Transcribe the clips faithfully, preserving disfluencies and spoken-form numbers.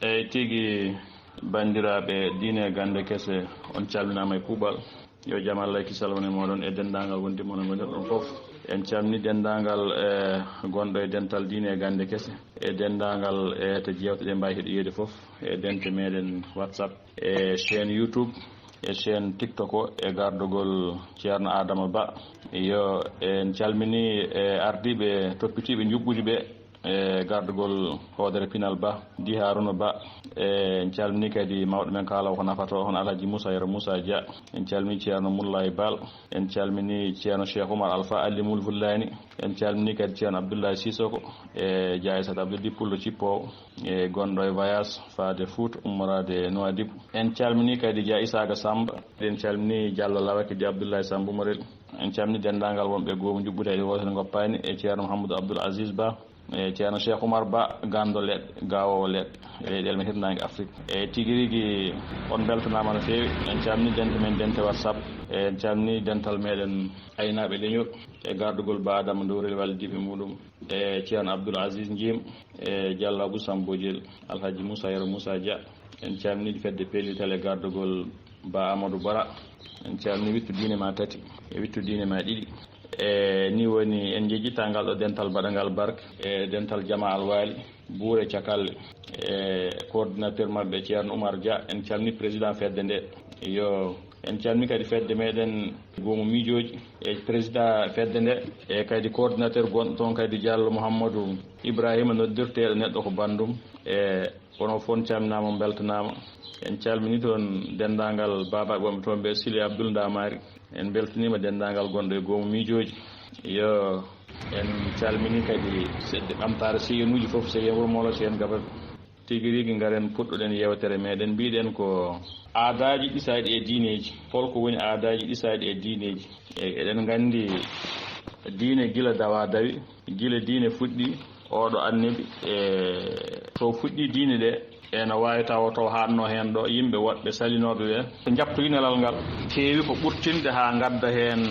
Eyi tigi, banndiraaɓe diine e gannde kese, on calminaama e kuuɓal. Yo jam Allah e kisal wone mooɗon e denndaangal wonde mon e wonirɗon fof. En calmini denndaangal e gonɗo e dental diine e gannde kese, e denndaangal e to jeewte ɗe mbaawi heɗoyeede fof, e dente meɗen WhatsApp, e chaîne YouTube, e chaîne TikTok o, e gardugol Ceerno Adama Ba. Yo en calmini e ardiiɓe toppitiiɓe njuɓɓudi ɓe, e gardugol hoodere pinal Ba, Di Haruna Ba. E en calmini kadi mawɗo men kaala o ko nafato, hono Alhaji Moussa Yero Moussa Dia. En calmini Ceerno Moulay Bal. En calmini Ceerno Cheikh Oumar Alpha Ali Moul Vullani. En calmini kadi Ceerno Abdoulaye Sissoko e Dia Aissata Abdou Dipullo Cippowo, e gonɗo e voyage faade Fouta ummoraade e Nouadhibou. En calmini kadi Dia Isaka Samba. En calmini Diallo Lawaki Dia Abdoulaye Samba Morel. En calmini denndaangal wonɓe goomu njuɓɓudi e wootere ngoppaani e Ceerno Mouhamadou Abdoul Aziz Ba, e Ceerno Cheikh Oumar Ba, ganndo leɗɗe, gaawoowo leɗɗe, e leyɗeele men hirnaange Afrik. E tigi rigi, on mbeltanaama no feewi. En calmini dente men, dente WhatsApp. E en calmini dental meɗen aynaaɓe leñol, e gardugol Ba Adama Ndowrel walla diiɓe muɗum, e Ceerno Abdoul Aziz Njim, e Diallo Abou Sambo Diel, Alhaji Moussa Yero Moussa Dia. En calmini fedde pellital e gardugol Ba Amadou Bara. En calmini wittu diine ma tati, e wittu diine ma ɗiɗi. E ni woni en jejjittaa ngal ɗo dental baɗangal barke, e dental Jama Alwaali, Buure Cakalle, e coordinateur maɓɓe Ceerno Oumar Dia. En calmini président fedde nde. Yo en calmini kadi fedde meɗen goomu miijooji, e président fedde nde, e kadi coordinateur gonɗo toon kadi Diallo Mouhamadou Ibrahima, noddirteeɗo neɗɗo ko banndum. E kono fof calminaama, mbeltanaama. En calmini toon denndaangal baabaaɓe wonɓe toon ɓe, Sile Abdoul Ndamari. En mbeltaniima denndaangal gonɗo e goomu miijooji. Yo en calmini kadi seɗɗe ɓamtaare C N uji fof, C N wuro Molo, C N Gabas. Tigi rigi ngaren puɗɗoɗen yeewtere meɗen, mbiɗen ko aadaaji ɗisaaɗi e diineeji. Holko woni aadaaji ɗisaaɗi e diineeji? E, eɗen nganndi diine gila dawa dawi, gila diine fuɗɗi, oɗo annabi, e so fuɗɗi diine ɗe, e no waawi taw to haatno heen ɗo, yimɓe woɗɓe salinooɓe ɓe, ɓe njabtoyi nelal ngal, keewi ko ɓurtinde haa ngadda heen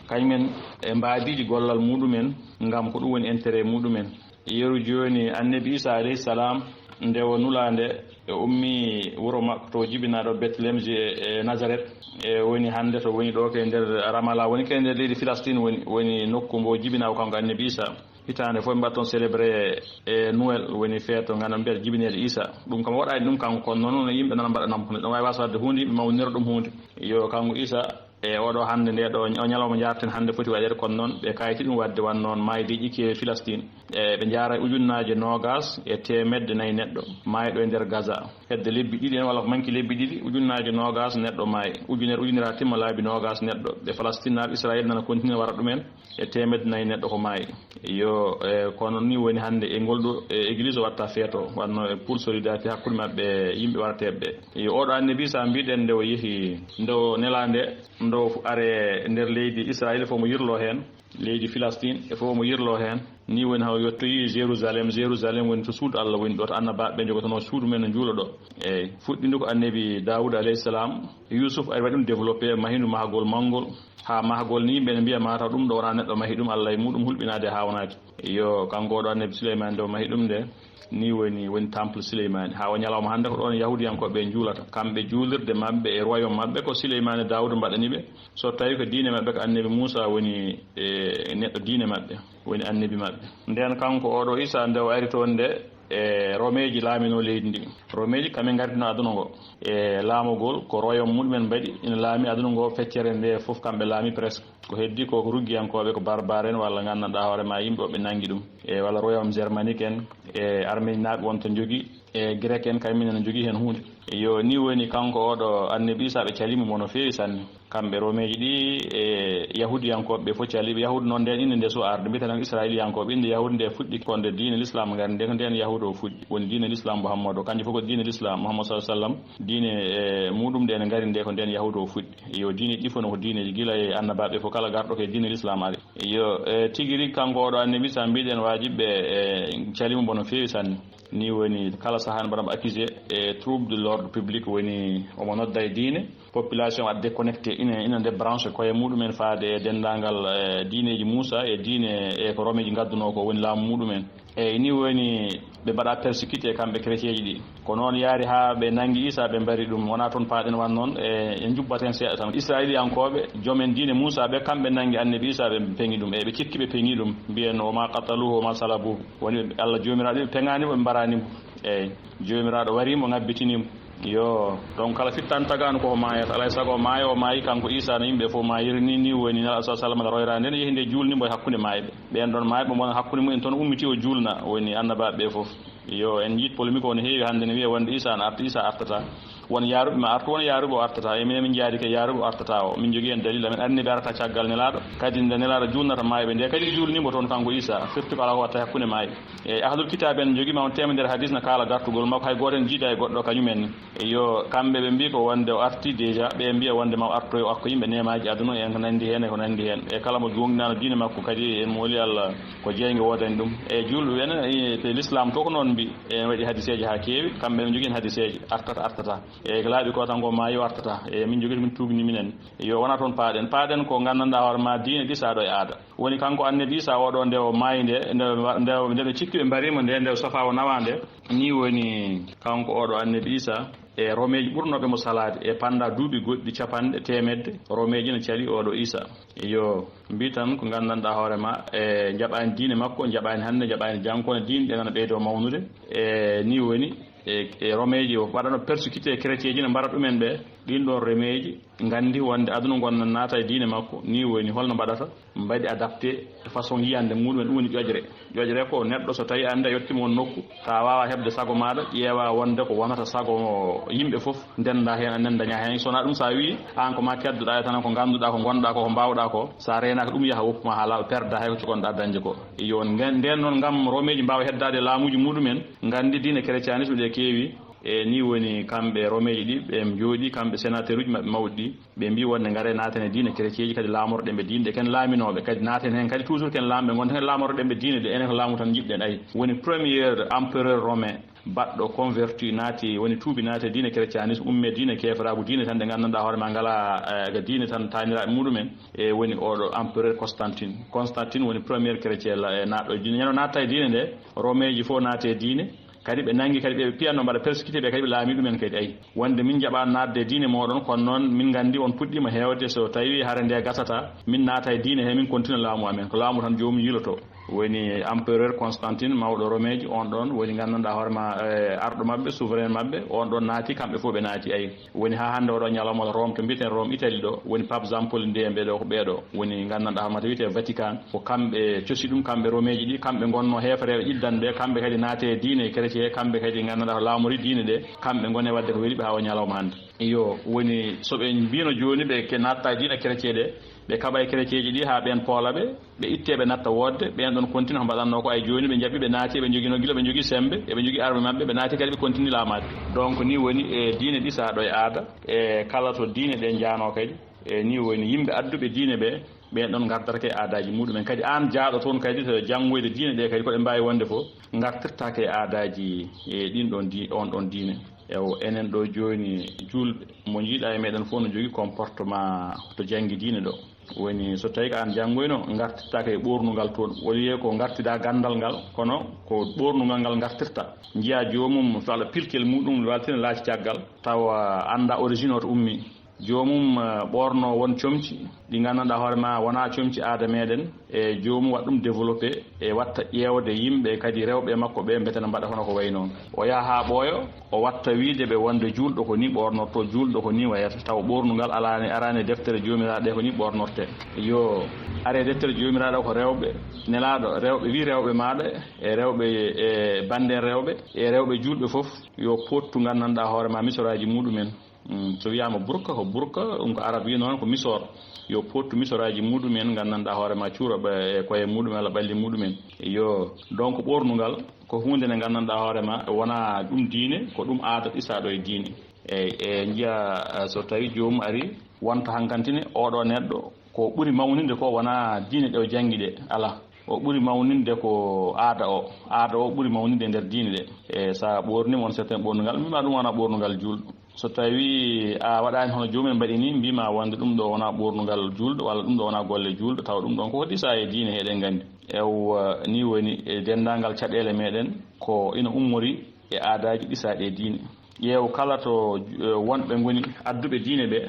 kañumen e mbaadiiji gollal muɗumen, ngam ko ɗum woni intérêt muɗumen. Yeru jooni, annabi Isa alayhi salam, nde o nulaa nde, e ummi wuro makko to jibinaa ɗo Bethlehem, e, e Nazareth, e woni hannde to woni ɗo ke nder Ramala, woni ke nder leydi Filastin, woni, woni nokku mbo jibinaa o kanko annabi Isa. Hitaande fof ɓe mbaɗa toon célébrer e Noël, woni feeto ngana mbiyata jibineede Isa. Ɗum kam waɗaani ɗum kanko, kono noon no yimɓe nana mbaɗa nam, kono ɗum waawi wasde huunde, yimɓe mawnira ɗum huunde. Yo kanko Isa, e oɗo hannde nde ɗo, o ñalawma njaarten hannde foti waɗeede, kono noon ɓe kayti ɗum waɗde, wan noon maayde jikke Filastin. E ɓe njaara ujunnaaje noogas e teemedde nayi neɗɗo maayɗo e nder Gaza. Hedde lebbi ɗiɗi en, walla ko manki lebbi ɗiɗi, ujunnaaje noogas neɗɗo maayi. Ujunere, ujunere haa timma laabi noogas neɗɗo. Ɓe Falastin naaɓe Israayel nana continue wara ɗumen e teemedde nayi neɗɗo ko maayi. Yo, e, kono ni woni hannde e ngol ɗo, e, église o watta feeto, wanno e pour solidarité hakkunde maɓɓe e yimɓe warteɓe ɓe. Yo, oɗo annabi sa mbiɗen nde o yehi, nde o nelaande, nde o are nder leydi Israayel fof mo yirlo heen, leydi Filastin e fof mo yirlo heen. Ni woni haw yottoyi Jérusalem. Jérusalem woni to suudu Allah woni ɗo, to annabaaɓe ɓe njogotono suudu men no njuulo ɗo. Eyi, fuɗɗi ndu ko annabi Daawuda alayhi salam. Yusuf ari waɗi ɗum développé, mahi ndu mahagol manngol. Haa mahagol ni, yimɓe ne mbiya mataw ɗum ɗo wonaa neɗɗo mahi ɗum, Allah e muɗum hulɓinaade haa wonaaki. Yo, kanko oɗo annabi Suleymaani nde o mahi ɗum nde, ni woni, woni temple Suleymaani. Haa o ñalawma hannde ko ɗoon Yahuudiyankooɓe ɓe njuulata. Kamɓe juulirde maɓɓe e royaume maɓɓe ko Suleymaani e Daawuda mbaɗani ɓe. So tawi ko diine maɓɓe ko annabi Muusa woni, e, neɗɗo diine maɓɓe, woni annabi maɓɓe. Nden kanko oɗo Isa nde o ari toon nde, e, Romeeji laaminoo leydi ndi. Romeeji kamɓe ngardinoo aduna ngo. E laamugol ko royaume muɗumen mbaɗi, ina laami aduna ngo feccere nde fof kamɓe laami presque. Ko heddi ko, ko ruggiyankooɓe, ko barbare en walla nganndanɗaa hoore ma yimɓe ɓe nanngi ɗum. E walla royaume germanique en, e armenienaaɓe won to njogii, e grec en kamɓe ne njogii heen huunde. Yo ni woni kanko oɗo annabi Isa ɓe calimo mo no feewi sanne. Kamɓe Romeeji ɗi e Yahuudiyankooɓe ɓe fof caliɓe. Yahuudu noon, nden innde nde so arde, mbiyeten tan Israayiiliyankooɓe. Innde Yahuudu nde fuɗɗi ko nde diine Lislaam ngari nde, ko ndeen Yahuudu o fuɗɗi. Woni diine Lislaam Muhammadu o, kanjum fof ko diine Lislaam Muhammadu sallallahu alaihi wasallam. Diine, e, muɗum nde ne ngari nde, ko ndeen Yahuudu o fuɗɗi. Yo, diine ɗi fof no ko diineeji gila e annabaaɓe fof, kala garɗo ko e diine Lislaam ari. Yo, e, tigi rigi kanko oɗo annabi sa mbiɗen waajiɓe, e, calimo mbo no feewi sanne. Ni woni kala sahaa ne mbaɗa mo accusé e trouble de l'ordre public, woni omo nodda e diine, Population waɗa déconnecté, ina ina nde branche koye muɗumen faade e denndaangal, eh, diineeji Muusa e diine e ko Romeeji ngadduno ko woni laamu muɗumen. Eyyi, ni woni ɓe mbaɗa persécuté kamɓe chrétienji ɗi. Ko noon yaari haa ɓe nanngi Isa, ɓe mbari ɗum. Wonaa toon paaɗen wan noon, e, en njubbat heen seeɗa tan. Israiliyankooɓe, joom en diine Muusa ɓe, kamɓe nanngi annabi Isa, ɓe peŋi ɗum. Eyyi, ɓe cikki ɓe peŋi ɗum. Mbiyen, "O ma qataluhu, o ma salabuhu." Woni ɓe, Allah Joomiraaɗo ɓe peŋaani mo, ɓe mbaraani mo. Eyyi, Joomiraaɗo warii mo, ngabbitini mo. Yo, donc kala fittande tagaano koko maayata, alaa e sago o maaya, o maayi kanko Isa no yimɓe fof maayiri ni, ni woni Nelaaɗo sallallahu alaihi wasallam royraade nde, yehi nde juulni mbo e hakkunde maayɓe. Ɓeen ɗoon maayɓe mbona hakkunde mumen toon, ummiti o juulna, woni annabaaɓe ɓe fof. Yo, en njiit polémique o no heewi hannde, ne wiya wonde Isa ne arta, Isa artata. Won yaaruɓe ma artu, won yaaruɓe o artata. E minen min njaadi ke yaaruɓe o artata o. Min njogii heen dalil, amen anni ɓe arata caggal Nelaaɗo. Kadi nde Nelaaɗo juulnata maayɓe nde, kadi juulni mbo toon kanko Isa. Firti ko alaa ko watta e hakkunde maayɓe. E ahlul kitaab en njogii ma on teemedere hadis na kaala gartugol makko, hay gooto en jiida e goɗɗo kañum en. Yo, kamɓe ɓe mbii ko wonde o arti déjà, ɓe mbiya wonde ma o artoy o akko yimɓe neemaaji aduna en ko nanndi heen e ko nanndi heen. E kala mo gooŋɗinaano diine makko kadi en mooli Allah ko jeeynge woodani ɗum. E juulɓe ɓe ne, e, e l'islam to ko noon mbii, en waɗi hadiseeji haa keewi, kamɓe ɓe njogii heen hadiseeji, artata, artata. E ko laaɓi ko tan ko maayi o artata. E min njogii min tuugni minen. Yo, wona toon paaɗen. Paaɗen ko nganndanɗaa hoore ma diine ɗi saɗo e aada. Woni kanko annabi Isa oɗo nde o maayi nde, nde, nde, nde ɓe cikki ɓe mbariima nde, nde o safa o nawa nde. Ni woni kanko oɗo annabi Isa e Romeeji ɓurnooɓe mo salaade e panda duuɓi goɗɗi capanɗe teemedde, Romeeji no cali oɗo Isa. Yo, mbi tan ko nganndanɗaa hoore ma, e jaɓaani diine makko, jaɓaani hannde, jaɓaani janngo, kono diine ɗe nana ɓeydo mawnude. E ni woni, e, e Romeeji o waɗano persécuté chrétienji no mbaɗa ɗumen ɓe, ɗin ɗon Romeeji nganndi wonde aduna ngon naata e diine makko, ni woni holno mbaɗata? Mbaɗi adapté façon yiyande muɗum, ɗum woni ƴoƴre. Ƴoƴre ko neɗɗo so tawi ande a yettima on nokku, ta wawa heɓde sago maɗa, ƴeewa wonde ko wonata sago yimɓe fof, ndenda hen, a nenda ña hen. So wona ɗum, sa wi an ko ma keddoɗa e tan, ko ganduɗa, ko gonɗa ko, ko mbawɗa ko, sa renaka ɗum, yaha woppuma ha laaɓa, perda hay ko cikonɗa dañde ko. Yo nden, nden noon, ngam Romeji mbawa heddade laamuji muɗumen, nganndi diine chrétianisme ɗe keewi. E ni woni kamɓe Romeji ɗi, ɓe jooɗi kamɓe sénateur uji maɓɓe mawɗi ɗi, ɓe mbi wonde ngare naaten e diine chrétieji, kadi laamorɗen ɓe diine ɗe ken laaminooɓe, kadi naaten hen kadi toujours ken laamɓe, ngonten kadi laamorɗen ɓe diine ɗe, enen ko laamu tan jiɗɗen. Ay, woni premier empereur romain baɗɗo converti, naati, woni tuubi, naati e diine chrétianisme, umme diine keferaagu, diine tan ɗe nganndanɗaa hoore ma ngala, eh, ga diine tan taaniraaɓe muɗumen, e woni oɗo empereur Constantine. Constantine woni premier chrétien la, e naatɗo e diine. Ñande o naatta e diine nde, Romeji fof naati e diine, kadi ɓe nangi, kadi ɓe piyanno mbaɗa persécuté ɓe, kadi ɓe laami ɗumen kadi. Ay, wonde min jaɓaano naatde e diine moɗon, kono noon min nganndi on puɗɗiima heewde, so tawi hare nde gasata, min naata e diine he, min continue laamu amen. Ko laamu tan joomum yiloto. Woni empereur Constantine, mawɗo Romeji, on ɗon woni nganndanɗaa hoore ma, eh, arɗo maɓɓe, souverain maɓɓe, on ɗon naati, kamɓe fof ɓe naati. Ay, woni haa hannde oɗo ñalawma Rome, to mbiyeten Rome, Italie ɗo, woni Pape Jean Paul ndiyam ɓe ɗo, ko ɓeeɗo woni nganndanɗaa hoore ma, to wiyetee Vatican, ko kamɓe cosi ɗum, kamɓe Romeji ɗi, kamɓe ngonno heefereeɓe, iddan ɓe, kamɓe kadi naate e diine chrétien, kamɓe kadi nganndanɗaa ko laamori diine ɗe, kamɓe ngoni waɗde ko weli ɓe haa o ñalawma hannde. Iyo, woni so ɓe mbino jooni ɓe ke natta e diine chrétien ɗe, ɓe kaɓa e chrétieji ɗi haa ɓen poola ɓe, ɓe itte ɓe natta woodde, ɓen ɗon continue ko mbaɗanno ko. Ay, jooni ɓe jaɓi, ɓe naati, ɓe jogino gila, ɓe jogi sembe, eɓe jogi arme maɓɓe, ɓe naati kadi ɓe continue laamaade. Donc ni woni e diine ɗi saɗo e aada, e kala to diine ɗe jaano kadi, e ni woni yimɓe adduɓe diine ɓe, ɓen ɗon ngardatake e aadaji muɗumen. Kadi an jaaɗo toon kadi to janngoyde diine ɗe kadi, ko ɗe mbawi wonde fof, ngartirtake e aadaji e ɗin ɗon di-, on ɗon diine. Ewo, enen ɗo jooni julɓe, mo jiiɗa e meɗen fof no jogii comportement to janngi diine ɗo. Woni so tawi ko an janngoyno, ngartirtake e ɓoornugal toon. Au lieu ko ngartida gandal ngal, kono ko ɓoornugal ngal ngartirta. Njiya joomum so ala pilkel muɗum, waltina laaci caggal, tawa annda origine o to ummi. Joomum, eh, ɓoorno won comci ɗi nganndanɗaa hoore ma wona comci aada meɗen, e joomum waɗa ɗum développé, e watta ƴeewde yimɓe kadi rewɓe makko ɓe mbete no mbaɗa hono ko wayi noon. O yaha haa ɓooyo, o watta wiide ɓe wonde juulɗo ko ni ɓoornorto, juulɗo ko ni wayata, tawa ɓoornugal alaani, araani e deftere Joomiraaɗo ɗe ko ni ɓoornorte. Yo, are deftere Joomiraaɗo ko rewɓe, Nelaaɗo, rewɓe, wi rewɓe maaɗa, e rewɓe, e banden rewɓe, e rewɓe juulɓe fof, yo pottu nganndanɗaa hoore ma misoraaji muɗumen. Mm, so wiyaama burka, ko burka, ɗum ko arab wi noon, ko misoor. Yo pottu misoraaji muɗumen, nganndanɗaa hoore ma cuura ɓe e koye muɗumen, walla ɓalli muɗumen. Yo, donc ɓoornugal ko huunde nde nganndanɗaa hoore ma wona ɗum diine, ko ɗum aada ɗisaɗo e diine. Eyyi, e njiya, eh, so tawi joomum ari, wonta hankantine oɗo neɗɗo, ko ɓuri mawninde ko wona diine ɗe o janngi ɗe, ala. O ɓuri mawninde ko aada o. Aada o ɓuri mawninde e nder diine ɗe. E sa ɓoornima on certain ɓoornugal, mbima ɗum wona ɓoornugal juulɗo. So tawi a waɗaani hono joomum en mbaɗi ni, mbima wonde ɗum ɗo wona ɓoornungal juulɗo, walla ɗum ɗo wona golle juulɗo, tawa ɗum ɗon ko hoɗi sa e diine, heɗen nganndi. Ewa, ni woni e denndaangal caɗeele meɗen, ko ina ummori e aadaaji ɗi sa ɗe diine. Ƴeew kala to, eh, wonɓe ngoni adduɓe diine ɓe,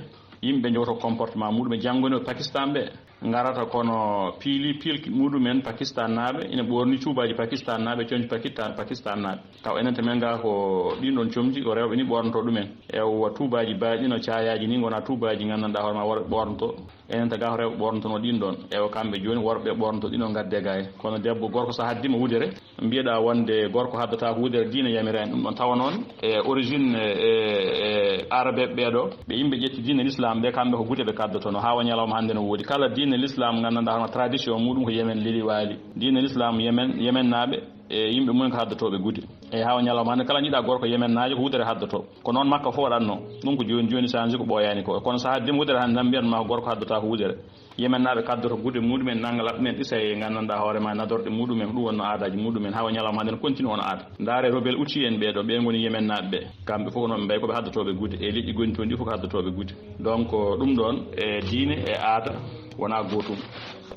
yimɓe njogoto comportement muɗum e janngo ni o Pakistan ɓe. Ngarata kono piili piilki muɗumen Pakistan naaɓe, ina ɓoorni cuubaaji Pakistan naaɓe, coñci Pakistan, Pakistan naaɓe. Taw enen to men ga ko ɗin ɗon comci, ko rewɓe ni ɓoornoto ɗumen. Ewa tuubaaji baaɗi no caayaaji ni, ngona tuubaaji nganndanɗaa hoore ma worɓe ɓoornoto. Enen to ga ko rewɓe ɓoornotono ɗin ɗon. Ewa kamɓe jooni worɓe ɓoornoto ɗin ɗon ngadde gaay. Kono debbo gorko so haddima wudere, mbiyeɗa wonde gorko haddata ko wudere, diine yamira en ɗum ɗon. Tawa noon e origine e, e, e arabeɓe ɓeeɗo, ɓe yimɓe ƴetti diine l'islam ɓe, kamɓe ko gude ɓe kaddotono. Haa wa ñalawma hannde no woodi. Kala diine l'islam nganndanɗaa hono tradition muɗum ko Yemen leli waali. Diine l'islam Yemen, Yemennaaɓe e yimɓe mum ko haddotooɓe gude. E haa wa ñalawma hannde kala jiɗa gorko Yemennaajo ko wudere haddoto. Ko noon Makka fof waɗatno. Ɗum ko jooni jooni change ko ɓooyaani ko. Kono so haddima wudere hannde tan mbiyatma ko gorko haddota ko wudere. Yemennaaɓe kaddoto gude muɗumen, nannga laɓɓe men ɗisa e nganndanɗaa hoore ma nadorɗe muɗumen, ko ɗum wonno aadaaji muɗumen, haa wa ñalawma hannde no continue on aada. Ndaare rebelle Houthi en ɓeeɗo, ɓe ngoni Yemennaaɓe ɓe. Kamɓe fof ko noon ɓe mbayi ko ɓe haddotooɓe gude, e leƴƴi gonti toon ɗi fof ko haddotooɓe gude. Donc, ɗum ɗon e diine e aada wona gootum.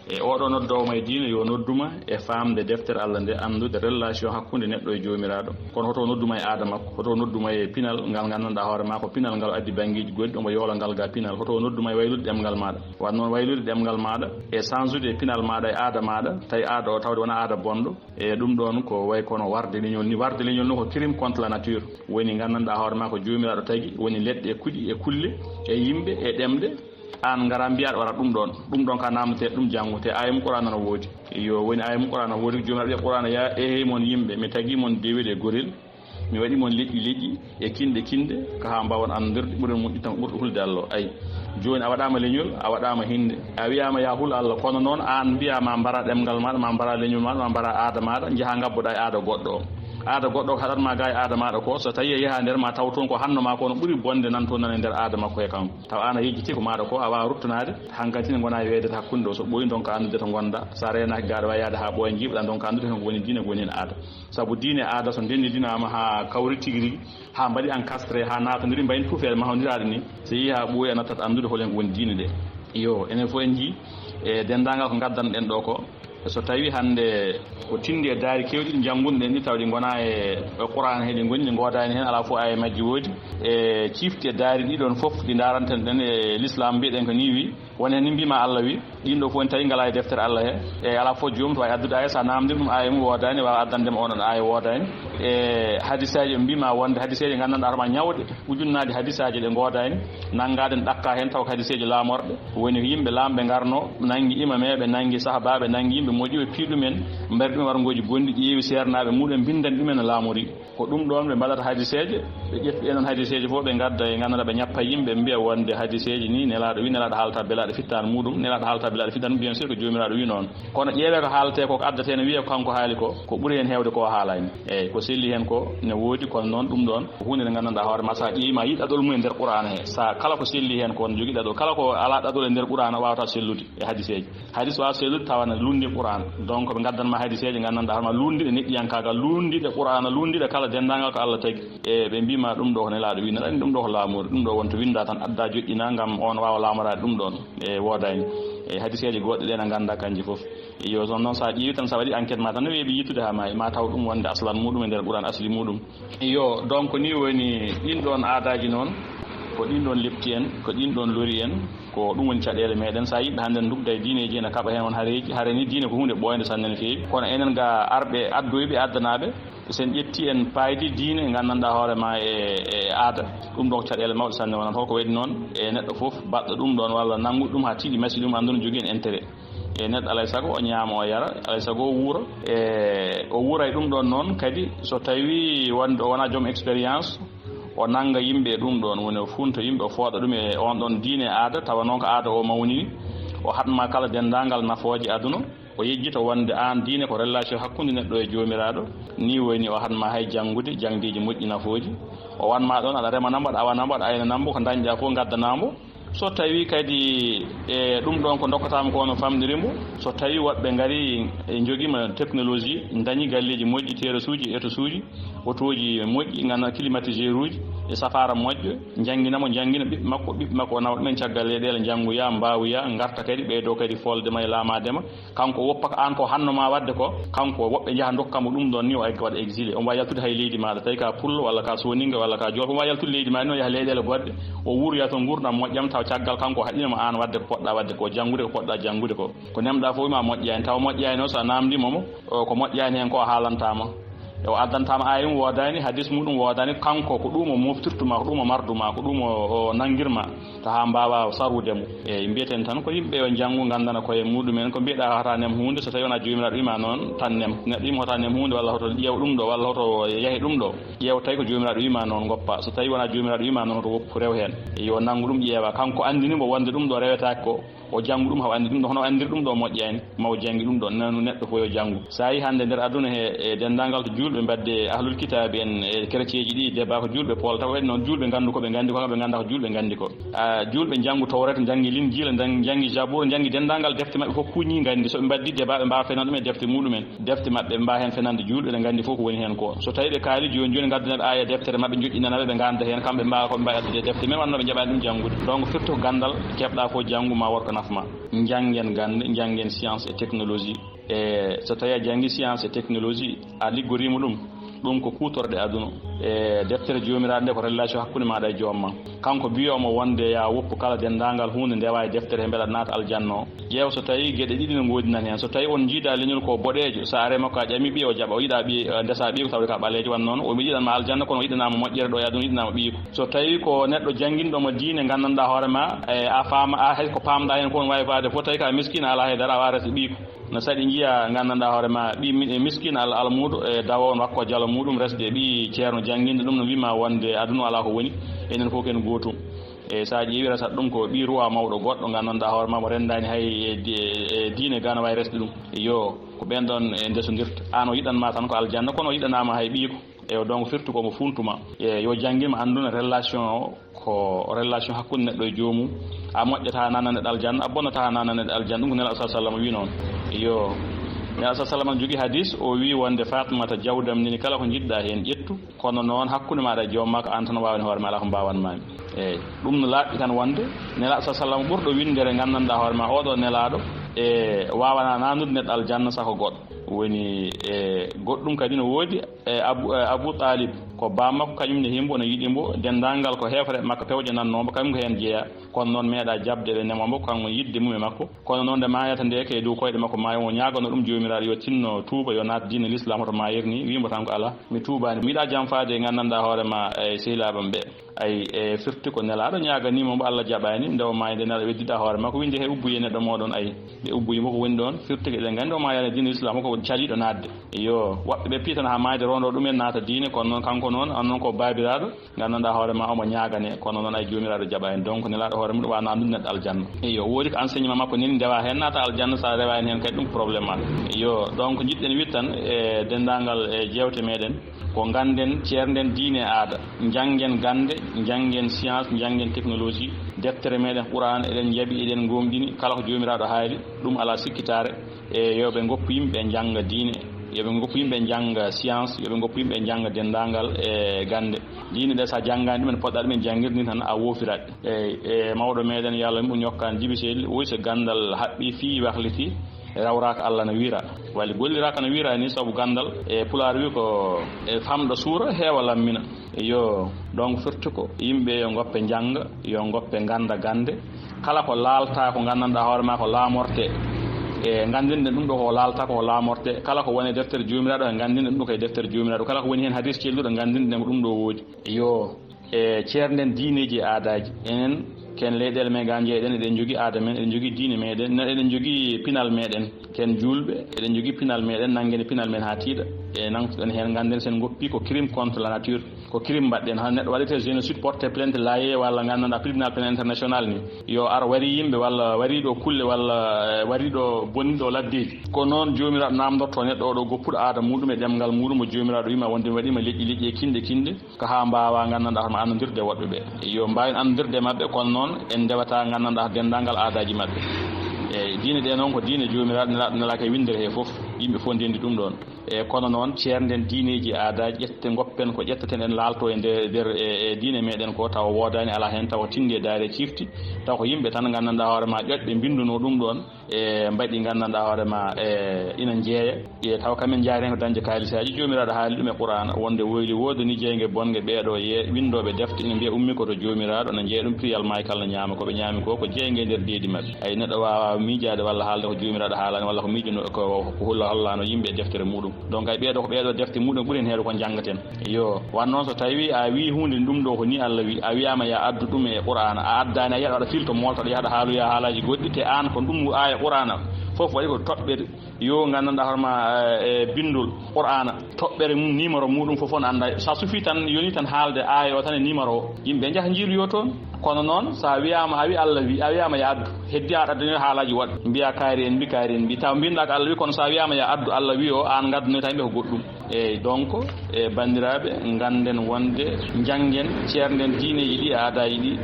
E oɗo noddoowo ma e diine yo nodduma e faamde deftere Allah nde, anndude relation hakkunde neɗɗo e Joomiraaɗo. Kono hoto nodduma e aada makko, hoto nodduma e pinal ngal nganndanɗaa hoore ma ko pinal ngal addi banngeeji goɗɗi, omo yoola ngal ga pinal. Hoto nodduma e waylude ɗemngal maaɗa. Waɗ noon waylude ɗemngal maaɗa e sansude e pinal maaɗa e aada maaɗa, tawi aada o tawde wona aada bonɗo. E ɗum ɗon ko way kono warde leñol ni. Warde leñol no ko crime contre la nature. Woni nganndanɗaa hoore ma ko Joomiraaɗo tagi, woni leɗɗe e kuɗi e kulle e yimɓe e ɗemɗe. Aan ngara mbiyaɗo waɗa ɗum ɗon. Ɗum ɗon ka namdete ɗum janngo. Te aaya mum Qur'aana no woodi. Yo woni aaya mum Qur'aana woodi, Joomiraaɗo wiya Qur'aana ya, eehey mon yimɓe, mi tagi mon dewel e gorel. Mi waɗi mon leƴƴi leƴƴi e kinɗe kinɗe, ka haa mbawon anndirde ɓuren moƴƴi tan ɓurɗo hulde Allah o. Ay, jooni a waɗaama leñol, a waɗaama hinnde. A wiyaama ya hul Allah, kono noon aan mbiyaa ma mbara ɗemngal maaɗa, ma mbara leñol maaɗa, ma mbara aada maaɗa, njaha ngabboɗa e aada goɗɗo o. Aada goɗɗo o ko haɗat ma ga e aada maaɗa ko, so tawi a yaha nder ma taw toon ko hanno ma ko no ɓuri bonde nan toon nan e nder aada makko he kanko. Taw aan a yejjiti ko maaɗa ko, a waawa ruttanaade, hankadi ne ngona e weeydata hakkunde o, so ɓooyi ndonka anndude to ngonɗa, so a reenaaki ga aɗa waawi yaade haa ɓooya njiiɓɗa ndonka anndude ko woni diine, ko woni en aada. Sabu diine aada so ndenndinaama haa kawri tigi rigi, haa mbaɗi encastré, haa naatondiri mbayni tuufeeɗe mahondiraaɗe ni, so yehi haa ɓooyi a nattat anndude hol en ko woni diine ɗe. Iyo, enen fof en njii e denndaangal ko ngaddanɗen ɗo ko, so tawi hannde ko tindi e daari keewɗi ɗi njanngunɗen ɗi taw ɗi ngona e, e Qur'aana he ɗi ngoni, ɗi ngoodaani heen alaa fof aaya majji woodi. E ciifti e daari ɗi ɗon fof ɗi ndaaranten ɗen e l'islam mbiyeɗen ko ni wi, woni heen ni mbima Allah wi, ɗin ɗo fof en tawi ngala e deftere Allah he. E alaa fof joomum to wawi addude aaya, sa namdi ɗum aaya mum woodaani, wawa addandema onon aaya woodaani. E hadiseeje mbima wonde hadiseeje nganndanɗaa hoore ma ñawɗe, ujunnaaji hadiseeje ɗe ngoodaani, nanngaɗen ɗakka heen taw ko hadiseeje laamorɗe. Woni ko yimɓe laamɓe ngarno, nanngi imameeɓe, nanngi sahabaaɓe, nanngi yimɓe moƴƴuɓe, pii ɗumen, mbari ɗum warngooji bonɗi, ƴeewi seernaaɓe muɗum, mbinndani ɗumen no laamori. Ko ɗum ɗoon ɓe mbaɗata hadiseeje, ɓe ƴetti ɗee noon hadiseeje fof ɓe ngadda e nganndanɗaa ɓe ñappa yimɓe, mbiya wonde hadiseeje ni nelaaɗo wi, nelaaɗo haalta belaaɗo fittaandu muɗum, nelaaɗo haalta belaaɗo fittaandu, bien sûr ko Joomiraaɗo wi noon. Kono ƴeewee ko haaletee ko, ko addatee no wiyee ko kanko haali ko, ko ɓuri heen heewde ko o haalaani. Eeyi, ko selli heen ko ne woodi, kono noon ɗum ɗoon ko huunde nde nganndanɗaa hoore ma, so a ƴeewi ma yiɗ ɗaɗol mum e nder Qur'aana he. So a kala ko selli heen ko on jogii ɗaɗol, kala ko alaa ɗaɗol e nder Qur'aana waawata sellude e hadiseeje. Hadis waawaa sellude tawa na lundi Qur'aana. Donc ɓe ngaddan ma hadiseeje nganndanɗaa hoore ma luundiɗe neɗɗiyankaagal, luundiɗe Qur'aana, luundiɗe kala denndaangal ko Allah tagi. E ɓe mbima ɗum ɗo ko nelaaɗo wi, aɗa anndi ɗum ɗo ko laamori, ɗum ɗo wonto winnda tan adda joƴƴina ngam on waawa laamoraade ɗum ɗoon. E woodaani. E hadiseeje goɗɗe ɗe na ngannda kanji fof. Iyo, so noon so a ƴeewi tan, so a waɗi enquête ma tan no weeɓi yittude haa maayi, ma taw ɗum wonde aslan muɗum e nder Qur'aan asli muɗum. Iyo, donc ni woni ɗin ɗoon aadaaji noon, ko ɗin ɗoon lepti en, ko ɗin ɗoon lori en, ko ɗum woni caɗeele meɗen. So a yiɗɓe hannde ndugda e diineeji ene kaɓa heen on hareeji, hare ni diine ko huunde ɓooynde sanne no feewi. Kono enen ga arɓe addoyɓe, addanaaɓe, so en ƴetti en paaydi diine, nganndanɗaa hoore ma e, e aada, ɗum ɗo ko caɗeele mawɗe sanne wonata. Holko waɗi noon e neɗɗo fof baɗɗo ɗum ɗoon walla nannguɗo ɗum haa tiiɗi masi ɗum, anndu no jogii en intérêt. E neɗɗo alay sago o ñaama o yara, alay sago o wuura. E o wuura e ɗum ɗoon noon kadi so tawi wonde o wona joom expérience, o nannga yimɓe e ɗum ɗoon, woni o funta yimɓe, o fooɗa ɗum e on ɗoon diine e aada, tawa noon ko aada o mawnini, o haɗma kala denndaangal nafooje aduna, o yejjita wonde aan diine ko relation hakkunde neɗɗo e Joomiraaɗo, ni woni o haɗma hay janngude janndeeji moƴƴi nafooji, o wanma ɗoon aɗa remana mbo, aɗa awana mbo, aɗa aynana mbo, ko ndañɗaa fof ngaddanaa mbo. So tawi kadi e ɗum ɗoon ko ndokkataama ko no famɗiri mbo, so tawi woɓɓe ngari e njogiima technologie, ndañi galleeji moƴƴi, terasuuji, etosuuji, otooji moƴƴi, ngana climatiseur uji, e safaara moƴƴo, njannginamo, njanngina ɓiɓɓe makko, ɓiɓɓe makko o nawa ɗumen caggal leyɗeele, njanngoya, mbawoya, ngarta kadi, ɓeydo kadi folde ma e laamaade ma. Kanko o woppaka aan ko hanno ma waɗde ko, kanko woɓɓe njaha ndokkamo ɗum ɗon ni, o egga waɗa exilé. Omo waawi yaltude hay leydi maaɗa, tawi ka pullo walla ka soninke walla ka joolko, omo waawi yaltude leydi maaɗa ni, o yaha leyɗeele goɗɗe, o wuuroya toon nguurndam moƴƴam, tawa caggal kanko o haɗinoma aan waɗde ko poɗɗa waɗde ko, janngude ko poɗɗa janngude ko. Ko nemɗa fof ma moƴƴaani, tawa moƴƴaani o, so a naamndiima mo, o, ko moƴƴaani heen ko o haalanta ma. E o addanta ma aaya mum woodaani, hadis muɗum woodaani, kanko ko ɗum o moftirtu ma, ko ɗum o mardu ma, ko ɗum o, o nanngir ma, tawa haa mbaawa sarwude mo. Eeyi, mbiyeten tan ko yimɓe yo njanngu, nganndana koye muɗumen, ko mbiyeɗa hata nem huunde, so tawi wonaa Joomiraaɗo wiima noon, tan nem. Neɗɗo wiima hota nem huunde, walla hoto ƴeew ɗum ɗo, walla hoto yahe ɗum ɗo. Ƴeew tawi ko Joomiraaɗo wiima noon, ngoppa. So tawi wonaa Joomiraaɗo wiima noon, hoto woppu, rew heen. Yo nanngu ɗum, ƴeewa. Kanko anndini mbo wonde ɗum ɗo rewetaake ko, o janngu ɗum, haw anndi ɗum ɗo, hono o anndiri ɗum ɗo moƴƴaani, ma o janngi ɗum ɗo. Nanu neɗɗo fof yo janngu. So a yii hannde nder aduna he, e denndaangal to juulɓe mbadde ahlul kitaabi en e kerecieji ɗi, deba ko juulɓe poolata, waɗi noon juulɓe nganndu ko ɓe nganndi ko, ɓe ngannda ko juulɓe nganndi ko. A, juulɓe njanngu Tawreeta, njanngi Linjiila, njan-, njanngi Jabuura, njanngi denndaangal defte maɓɓe fof kuuñi nganndi. So ɓe mbaddi deba, ɓe mbaawa fenande ɗum e defte muɗumen. Defte maɓɓe, ɓe mbaawa heen fenande juulɓe, ɓe nganndi fof ko woni heen ko. So tawi ɓe kaali jooni jooni, ngaddanat aaya deftere maɓɓe, joɗɗinana ɓe, ɓe ngannda heen, kamɓe mbaawa ko ɓe mbaawi addude e defte, même wonno ɓe njaɓaani ɗum janngude. Donc, firti ko ganndal keɓɗa fof, janngu ma woto ko nafma. Njanngen gannde, njanngen science et technologie. E so tawi a janngi science et technologie, a liggoriima ɗum, ɗum ko kuutorɗe aduna. E deftere Joomiraaɗo nde ko relation hakkunde maaɗa e joom ma. Kanko mbiyooma wonde ya woppu kala denndaangal huunde ndewa e deftere he mbela naata aljanna o. Ƴeew so tawi geɗe ɗiɗi no ngoodi nan heen. So tawi on njiida leñol ko boɗeejo, so are makko a ƴami ɓiye o jaɓa, o yiɗa ɓiye, eh, ndesa ɓiye ko tawde ka ɓaleejo wan noon, o mi yiɗanma aljanna kono o yiɗanama moƴƴere ɗo e aduna, yiɗanama ɓiye ko. So tawi ko neɗɗo jannginɗo mo diine, nganndanɗa hoore ma, e a faama, a hay ko paamɗa heen ko no waawi faade fof, tawi ka miskiina ala hay dara, a wawa resde ɓiye ko. No saɗi njiya nganndanɗa hoore ma ɓi mi-, miskiina al-, almuudo e dawo on wakko jalo muɗum resde ɓi ceerno jannginɗo ɗum no wima wonde aduna ala ko woni, enen fof ken gootum. E so a ƴeewi resat ɗum ko ɓi ruwa mawɗo goɗɗo nganndanɗa hoore ma mo renndani hay e di-, e diine gana wawi resde ɗum. Yo, ko ɓen ɗon e ndesondirta. An o yiɗanma tan ko aljanna, kono o yiɗanama hay ɓiiko. E o donc firti ko mo funtuma. E yo janngin mo annduna relation o, ko relation hakkunde neɗɗo e joomum. A moƴƴata nana neɗɗo aljanna, a bonnata nana neɗɗo aljanna. Ɗum ko Nelaaɗo sallallahu alaihi wasallam wi noon. Yo, Nelaaɗo sallallahu alaihi wasallam jogii hadis, o wi wonde Fatimata jawdam nini kala ko njiɗɗa heen ƴettu. Kono noon hakkunde maaɗa e joom maa ko aan tan waawi hoore maa, alaa ko mbaawan maa. Eeyi, ɗum no laaɓi tan wonde Nelaaɗo sallallahu alaihi wasallam ɓurɗo winndere nganndanɗaa hoore maa, oɗo Nelaaɗo e waawana nandude neɗɗo aljanna sako goɗɗo. Woni e goɗɗum kadi no woodi e Abu, e Abu Talib, ko baa makko, kañum ne himbo no yiɗi mbo, denndaangal ko heefere makko pewje nannoo mbo, kañum ko heen jeyaa. Kono noon meeɗa jaɓde ɓe nemo mbo, kanko yiɗde mum e makko. Kono noon nde maayata nde, kay dow koyɗe makko maayo, o ñaagano ɗum Joomiraaɗo yo tinno tuuba, yo naat diine Lislaam, hoto maayir ni, wii mbo tan ko alaa, mi tuubaani. Mi yiɗaa janfaade e nganndanɗaa hoore maa e sehilaaɓe am ɓe. Ay, e firti ko Nelaaɗo ñaaganiima mbo, Allah jaɓaani, nde o maayi nde Nelaaɗo weddidaa hoore makko, wii nde he ubboyee neɗɗo mooɗon, ay, ɓe ubboyi mbo ko woni ɗoon, firti ko eɗen nganndi o maayaani diine Lislaam ko caliiɗo naatde. Yo, woɓɓe ɓe piitana haa maayde rondo ɗumen naata diine, kono noon kanko noon, an noon ko baabiraaɗo, nganndanɗaa hoore ma omo ñaagane, kono noon ay Joomiraaɗo jaɓaani. Donc Nelaaɗo hoore mum ɗum waawa nandude neɗɗo aljanna. Eyo, woodi ko enseignement makko nini ndewa heen naata aljanna, so a rewaani heen kadi ɗum ko problème ma. Eyo, donc njiɗɗen wiide tan e denndaangal e jeewte meɗen, ko ngannden ceernden diine e aada, njanngen gannde, njanngen science, njanngen technologie, deftere meɗen Qur'aan eɗen njaɓi, eɗen ngomɗini, kala ko Joomiraaɗo haali, ɗum alaa sikkitaare. E yo ɓe ngoppu yimɓe njannga diine, yo ɓe ngoppu yimɓe njannga science, yo ɓe ngoppu yimɓe njannga denndaangal e gannde. Diine ɗe, so a janngaani ɗumen, poɗɗa ɗumen janngirde ni tan, a woofirat. E, e mawɗo meɗen, yo Allah mo ñokkaan Jibi Seydi, woy so ganndal haɓɓi fii wakliti, rawraaka Allah no wiira. Wali golliraaka no wiira ni, sabu ganndal e Pulaar wi ko e famɗa suura, heewa lammina. Yo, donc firti ko yimɓe yo ngoppe njannga, yo ngoppe ngannda gannde. Kala ko laalta ko nganndanɗaa hoore maa ko laamorte. E nganndinɗen ɗum ɗo ko laalta ko laamorte. Kala ko woni e deftere Joomiraaɗo, nganndinɗen ɗum ko e deftere Joomiraaɗo. Kala ko woni heen hadis celluɗo, nganndinɗen ko ɗum ɗo woodi. Yo, e ceernden diineeji e aadaaji. Enen ken leyɗeele men ga njeeyɗen, eɗen njogii aada men, eɗen njogii diine meɗen, eɗen njogii pinal meɗen. Ken juulɓe, eɗen njogii pinal meɗen, nanngen pinal men haa tiiɗa. E nangtuɗen heen, ngannden sen ngoppi ko crime contre la nature. Ko crime mbaɗɗen, hano neɗɗo waɗete génocide, porte plainte La Haye walla nganndanɗaa tribunal pénal international ni. Yo ar wari yimɓe walla wari ɗo kulle walla, eh, wari ɗo bonniɗo laddeeji. Ko noon Joomiraaɗo naamndorto neɗɗo oɗo goppuɗo aada muɗum e ɗemngal muɗum, mo Joomiraaɗo wiima wonde mi waɗiima leƴƴi leƴƴi e kinɗe kinɗe, ko haa mbaawa nganndanɗaa hoore ma annondirde e woɗɓe ɓe. Yo mbaawen annondirde e maɓɓe, kono noon en ndewata nganndanɗaa denndaangal aadaaji maɓɓe. Eeyi, diine ɗe noon ko diine Joomiraaɗo, Nelaaɗo nelaaka e winndere he fof. Yimɓe fof ndenndi ɗum ɗoon. E kono noon, ceernden diineeji e aadaaji, ƴette ngoppen ko ƴetteten en laalto e nder, nder e, e diine meɗen ko, tawa woodaani, alaa heen, tawa tinndi e daare cifti, tawa ko yimɓe tan nganndanɗaa hoore ma ƴoƴɓe mbinnduno ɗum ɗoon, e mbaɗi nganndanɗaa hoore ma e ina njeeya, e tawa kamen njaari heen ko dañde kaalisaaji. Joomiraaɗo haali ɗum e Qur'aana, wonde woyli woodani jeynge bonnge ɓeeɗo ye winndooɓe defte ina mbiya ummi ko to Joomiraaɗo, ina njeeya ɗum piriyal maay kala, ina ñaama ko ɓe ñaami ko, ko jeynge e nder deedi maɓɓe. Ay, neɗɗo waawaa miijaade walla haalde ko Joomiraaɗo haalaani walla ko miijuno, ko, ko holla-, hollaano yimɓe e deftere muɗum. Donc, ay, ɓeeɗo ko ɓeeɗo defte muɗum ɓuri heen heewde ko njanngaten. Yo, wan noon so tawi a wii huunde ɗum ɗo ko ni Allah wii, a wiyaama ya addu ɗum e Qur'aana, a addaani, a yiyaɗo aɗa filto moolto, aɗa yahata haaloya haalaaji goɗɗi, te aan ko ɗum aaya Qur'aana fof waɗi ko toɓɓere. Yo nganndanɗaa hoore ma, eh, e binndol Qur'aana, toɓɓere mum, numéro muɗum fof on annda. So a sufii tan, yoni tan haalde aaya o tan e numéro o, yimɓe njaha njiiloyo toon. Kono noon, so a wiyaama, a wii Allah wii, a wiyaama ya addu, heddi aɗa addani haalaaji woɗɓe. Mbiya kaari en mbi, kaari en mbi. Taw mbinɗaa ko Allah wii, kono so a wiyaama ya addu Allah wii o, aan ngaddanoyta yimɓe ko goɗɗum. Eey, donc, e banndiraaɓe, ngannden wonde, njanngen, ceernden diineeji ɗi e aadaaji ɗi,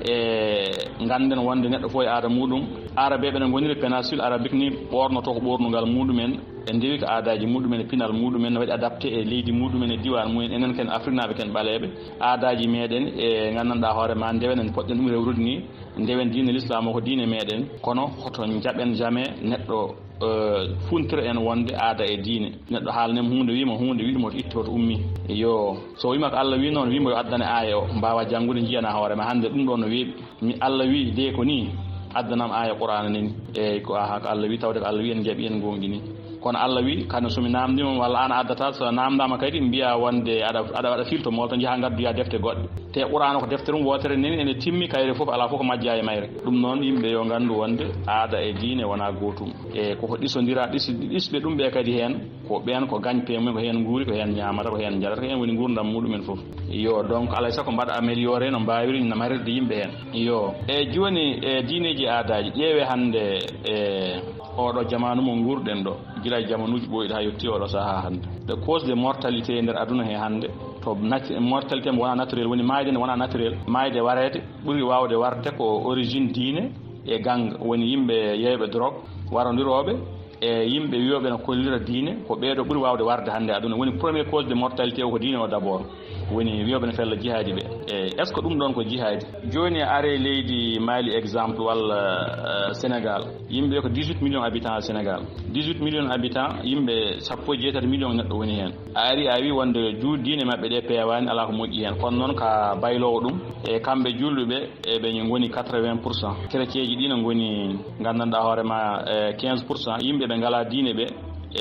e ngannden wonde neɗɗo fof e aada muɗum. Aarabeeɓe no ngoniri péninsule arabique ni, ɓoornotoo ko ɓoornungal muɗumen, ɓe ndewi ko aadaaji muɗumen e pinal muɗumen, no waɗi adapté e leydi muɗumen e diiwaan mumen, enen ken Afriknaaɓe ken ɓaleeɓe, aadaaji meɗen e nganndanɗaa hoore ma, ndewen en poɗɗen ɗum rewrude ni, ndewen diine l'islam o ko diine meɗen, kono hoto njaɓen jamais neɗɗo eh, funtira en wonde aada e diine. Neɗɗo haalnem huunde, wiima huunde, wiɗum hoto itte, hoto ummi. Yo, so wiima ko Allah wii noon, wiimo yo addane aaya o, mbaawa janngude, njiyana hoore ma. Hannde ɗum ɗo no weeɓi. Mi Allah wii de ko nii, addanam aaya Qur'aana nani. Eey, ko aha, ko Allah wii, tawde ko Allah wii, en njaɓi, en ngoonɗini. Kono Allah wii, kano so mi naamndiima walla aan a addataa, so a naamndaama kadi, mbiya wonde aɗa, aɗa waɗa filto moolto, njaha ngaddoya defte goɗɗe. Te Qur'aana ko deftere mum wootere nani, ene timmi, kayre fof, alaa fof ko majjaa e mayre. Ɗum noon, yimɓe yo nganndu wonde aada e diine wonaa gootum. E koko ɗisondira, ɗis-, ɗisɓe ɗum ɓe kadi heen, ko ɓeen ko gañpe mum, ko heen nguuri, ko heen ñaamata, ko heen njarata, ko heen woni nguurndam muɗumen fof. Yo, donc, alaa e sago mbaɗa amélioré no mbaawiri no marirde yimɓe heen. Yo, e jooni, e diineeji aadaaji, ƴeewe hannde e oɗo jamaanu mo nguurɗen ɗo, gila e jamaanuuji ɓooyɗi haa yotti oɗo sahaa hannde. The cause de mortalité e nder aduna he hannde, to nat-, mortalité mo wonaa naturel, woni maayde nde wonaa naturel, maayde wareede, ɓuri waawde warde ko origine diine e gang, woni yimɓe yeeyɓe drogue, warondirooɓe e yimɓe wiyooɓe no kollira diine, ko ɓeeɗo ɓuri waawde warde hannde aduna. Woni premier cause de mortalité o ko diine o d'abord. Woni wiyooɓe no fella jihaadi ɓe. E est-ce que ɗum ɗoon ko jihaadi? Jooni a are leydi Mali exemple walla, eh, Sénégal. Yimɓe ko dix-huit millions habitants à Sénégal. Dix-huit millions habitants, yimɓe sappo e jeetati millions neɗɗo woni heen. A ari a wi wonde juul diine maɓɓe ɗe peewaani, alaa ko moƴƴi heen. Kono noon ka bayloowo ɗum, e kamɓe juulɓe ɓe, eɓe ngoni quatre-vingts pour cent. Chrétienji ɗi no ngoni, nganndanɗaa hoore ma, e quinze pour cent. Yimɓe ɓe ngalaa diine ɓe,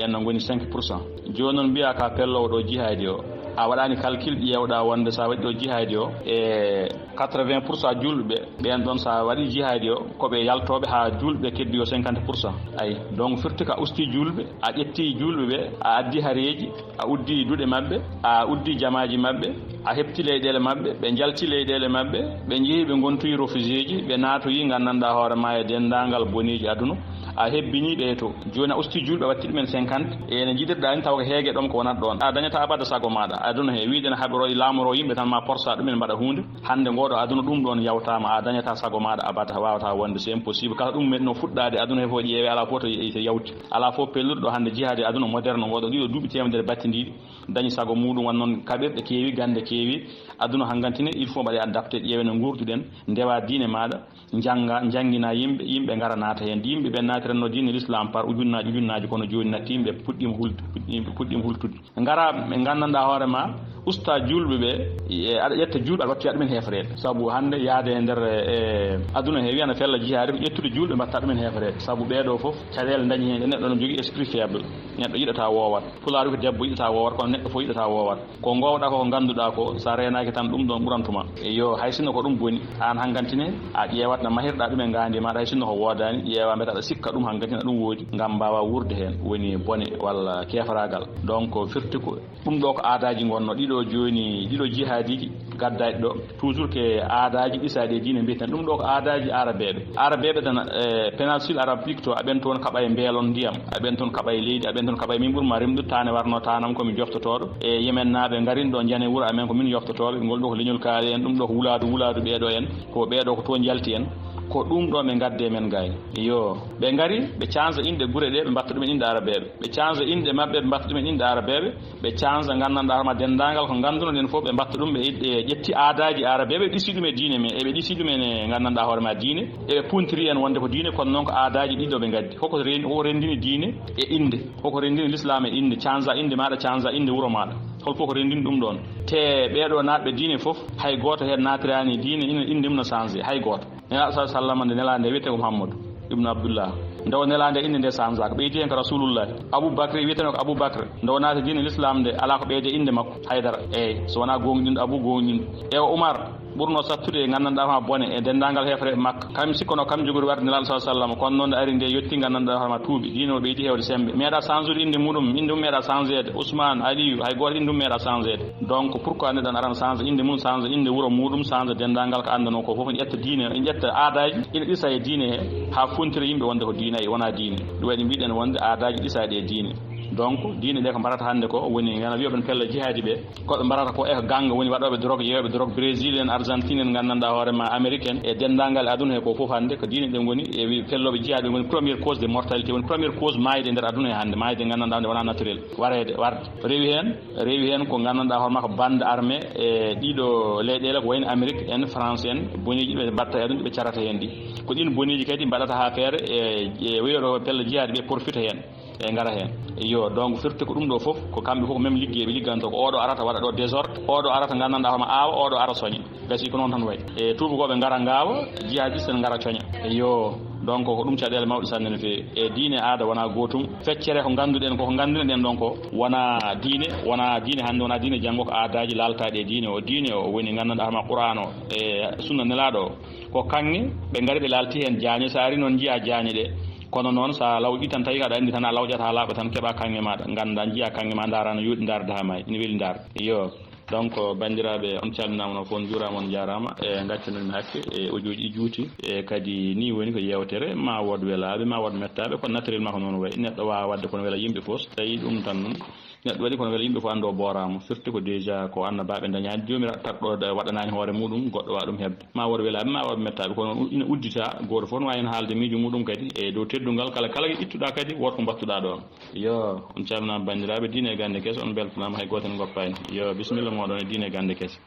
en no ngoni cinq pour cent. Jooni noon mbiyaa ka pelloowo ɗo jihaadi o, a waɗaani calcul ƴeewɗaa wonde so a waɗi ɗo jihaadi o, e quatre-vingts pour cent juulɓe ɓe, ɓeen ɗoon so a waɗi jihaadi o, ko ɓe yaltooɓe haa juulɓe keddi o cinquante pour cent. Ay, donc firti ka usti juulɓe, a ƴetti juulɓe ɓe, a addi hareeji, a uddi duɗe maɓɓe, a uddi jamaaji maɓɓe, a heɓti leyɗeele maɓɓe, ɓe njalti leyɗeele maɓɓe, ɓe njehi ɓe ngontoyi refugeeji, ɓe naatoyi nganndanɗaa hoore ma e denndaangal boneeji aduna, a hebbini ɓe to. Jooni a usti juulɓe, a watti ɗumen cinquante, e no njiɗirɗaa ni taw ko heege ɗoon ko wonat ɗoon. A dañataa abada sago maaɗa. Aduna he wiide no haɓiroo laamoroo yimɓe tan ma porsa ɗumen mbaɗa huunde. Hannde ngooɗo aduna ɗum ɗoon yawtaama, a dañataa sago maaɗa abada, a waawataa wonde, c'est impossible. Kala ɗum meɗno fuɗɗaade aduna he fof ƴeewe, alaa fof to yawti. Alaa fof pellirɗo hannde jihaade aduna moderne ngooɗo, ɗiɗo duuɓi teemedere battindiiɗi, dañi sago muɗum, won noon kaɓirɗe keewi, gannde keewi, aduna hanngantine, il faut mbaɗe adapté, ƴeewe no nguurduɗen, ndewa diine maaɗa, njannga, njanngina yimɓe, yimɓe ngara naata heen. Yimɓe ɓe naatiranno diine l'islam par ujunnaaji, ujunnaaji, kono jooni natti yimɓe puɗɗiima hul-, puɗɗiima, puɗɗiima hultude. Ngara ɓe nganndanɗaa hoore ma, usta juulɓe ɓe, e, aɗa ƴetta juulɓe, aɗa wattoya ɗumen heefereede. Sabu hannde yahde e nder, e, aduna he wiya no fella jihaade, ko ƴettude juulɓe mbatta ɗumen heefereede. Sabu ɓee ɗoo fof caɗeele dañi heen, neɗɗo no jogii esprit faible. Neɗɗo yiɗata woowat. Pulaar wi ko debbo yiɗata woowat, kono neɗɗo fof yiɗata woowat. Ko ngoowɗaa ko, ko ngannduɗaa ko, so a reenaaki tan ɗum ɗoon ɓurantuma. Eyo, hay sinno ko ɗum boni, aan hanngantine a ƴeewat no mahirɗaa ɗum e ngaandi maaɗa, hay sinno ko woodaani, ƴeewa mbiyata aɗa sikka ɗum hanngantine ɗum woodi, ngam mbaawa wuurde heen. Woni bone walla keefaraagal. Donc, firti ko ɗum ɗo ko aadaaji ngonno, ɗiɗo jooni, ɗiɗo jihaadiiji gaddaaɗi ɗo, toujours ke aadaaji ɗisaaɗi e diine mbiyeten. Ɗum ɗo ko aadaaji Arabeeɓe. Arabeeɓe tan, e, péninsule arabique to, aɓen toon kaɓa e mbeelon ndiyam, aɓen toon kaɓa e leydi, aɓen toon kaɓa e min ɓurma rimɗude, taane warno taanam ko mi joftotooɗo. E Yemen naaɓe ngarin ɗo njane wuro amen ko min joftotooɓe, ngol ɗo ko leñol kaali en, ɗum ɗo ko wulaadu, wulaadu ɓee ɗo en, ko ɓee ɗo ko toon njalti en. Ko ɗum ɗo ɓe ngadde men gay. Yo, ɓe ngari, ɓe canza inɗe gure ɗe, ɓe mbatta ɗum en inɗe arabeeɓe. Ɓe canza inɗe maɓɓe, ɓe mbatta ɗum en inɗe arabeeɓe. Ɓe canza nganndanɗaa hoore ma denndaangal ko ngannduno ɗen fof, ɓe mbatta ɗum, ɓe ƴetti aadaaji arabeeɓe, ɓe ɗisi ɗum e diine men, e ɓe ɗisi ɗum en e nganndanɗaa hoore ma diine, e ɓe puntiri en wonde ko diine, kono noon ko aadaaji ɗiɗo ɓe ngaddi. Hoko ren-, hoko renndini diine e innde, hoko renndini lislaam e innde, canza innde maaɗa, canza innde wuro maaɗa. Hol fof ko renndini ɗum ɗoon. Te ɓeeɗo naatɓe diine fof, hay gooto heen naatiraani diine, ina innde mum no changé, hay gooto. Nelaaɗo sa sallam nde nelaande wiyetee ko Muhammadu ibnu Abdullah. Nde o nelaande innde nde changé ko ɓeyti heen ko Rasulullah. Abu Bakri wiyeteno ko Abu Bakr. Nde o naati diine l'islam nde alaa ko ɓeyde innde makko haydara. Eey, so wonaa goongɗinɗo Abu goongɗinɗo. E o Umar ɓurno sattude e nganndanɗaa ma bone e denndaangal heefere Makka. Kam sikkono kam jogori warde Nelaaɗo sa sallam, kono noon nde ari nde yotti nganndanɗaa hoore ma tuubi. Diine o ɓeydi heewde semmbe. Meeɗa changé innde muɗum, innde mum meeɗa changé de. Ousmane, Aliyu, hay gooto innde mum meeɗa changé de. Donc, pourquoi neɗɗo ene arana change innde mum, change innde wuro muɗum, change denndaangal ko anndanoo ko fof, ene ƴetta diine, ene ƴetta aadaaji, ene ɗisa e diine he, haa fontira yimɓe wonde ko diine, e wonaa diine. Ɗum waɗi mbiɗen wonde aadaaji ɗisaaɗi e diine. Donc, diine ɗe ko mbarata hannde ko woni, ngana wiya ɓen pella jihaadi ɓe, ko ɓe mbarata ko e ko gannga woni waɗooɓe drogue, yeeyooɓe drogue, Brésil en, Argentine en, nganndanɗaa hoore ma Amérique en, e denndaangal aduna he ko fof hannde, ko diine ɗe ngoni, e wi-, pellooɓe jihaadi ɓe ngoni première cause de mortalité, woni première cause maayde e nder aduna he hannde, maayde nganndanɗaa nde wonaa naturel, wareede, warde. Rewi heen, rewi heen ko nganndanɗaa hoore makko bande armée e ɗiɗo leyɗeele ko wayno Amérique en, France en, boneeji ɓe mbatta e aduna ɓe carata heen ɗi. Ko ɗiin boneeji kadi mbaɗata haa feere e, e weyoɗo pelle jihaade ɓe profita heen e ngara heen. Iyo, donc firti ko ɗum ɗo fof, ko kamɓe fof même liggey ɓe ligganto, ko oɗo arata waɗa ɗo désordre, oɗo arata nganndanɗaa hoore ma aawa, oɗo ara soña. Gasi ko noon tan wayi. E tuubakooɓe ngara ngaawa, jihadiste en ngara coña. Eyo, donc ko ɗum caɗeele mawɗe sanne no feewi. E diine aada wonaa gootum. Feccere ko ngannduɗen, ko ko ngannduɗen ɗon ko wonaa diine, wonaa diine hannde, wonaa diine janngo, ko aadaaji laaltaaɗi e diine o. Diine o woni nganndanɗaa hoore ma Qur'aan o e sunna nelaaɗo o. Ko kaŋŋe ɓe ngari ɓe laalti heen jaañe, so ari noon njiyaa jaañe ɗe. Kono noon so a lawƴi tan tawi aɗa anndi tan a lawƴata haa laaɓa tan keɓa kaŋŋe maaɗa. Ngannda njiyaa kaŋŋe ma ndaara no yooɗi ndaarde haa maayi. Ene weli ndaar. Iyo. Donc, banndiraaɓe, on calminaama no fof, on njuuraama, on njaaraama. E, ngaccanoomi hakke, e, audio ji ɗi juuti. E, kadi nii woni ko yeewtere, ma wood welaaɓe, ma wood mettaaɓe, kono naturellement ko noon wayi. Neɗɗo waawaa waɗde kono wela yimɓe fof, so tawii ɗum tan noon. Neɗɗo waɗi kono wela yimɓe fof annda o booraama, surtout ko déjà ko annabaaɓe ndañaani, joomiraaɗo tagɗo waɗanaani hoore muɗum, goɗɗo waawa ɗum heɓde. Ma wood welaaɓe, ma wood mettaaɓe, kono ina uddita, gooto fof no waawi heen haalde miijo muɗum kadi, e dow teddungal, kala, kala ko ittuɗaa kadi, wood ko mbattuɗaa ɗoon. Yo, on calminaama banndiraaɓe, diine e gannde kese, on mbeltanaama, hay gooto en ngoppaani. Yo, bisimilla mooɗon e diine e gannde kese.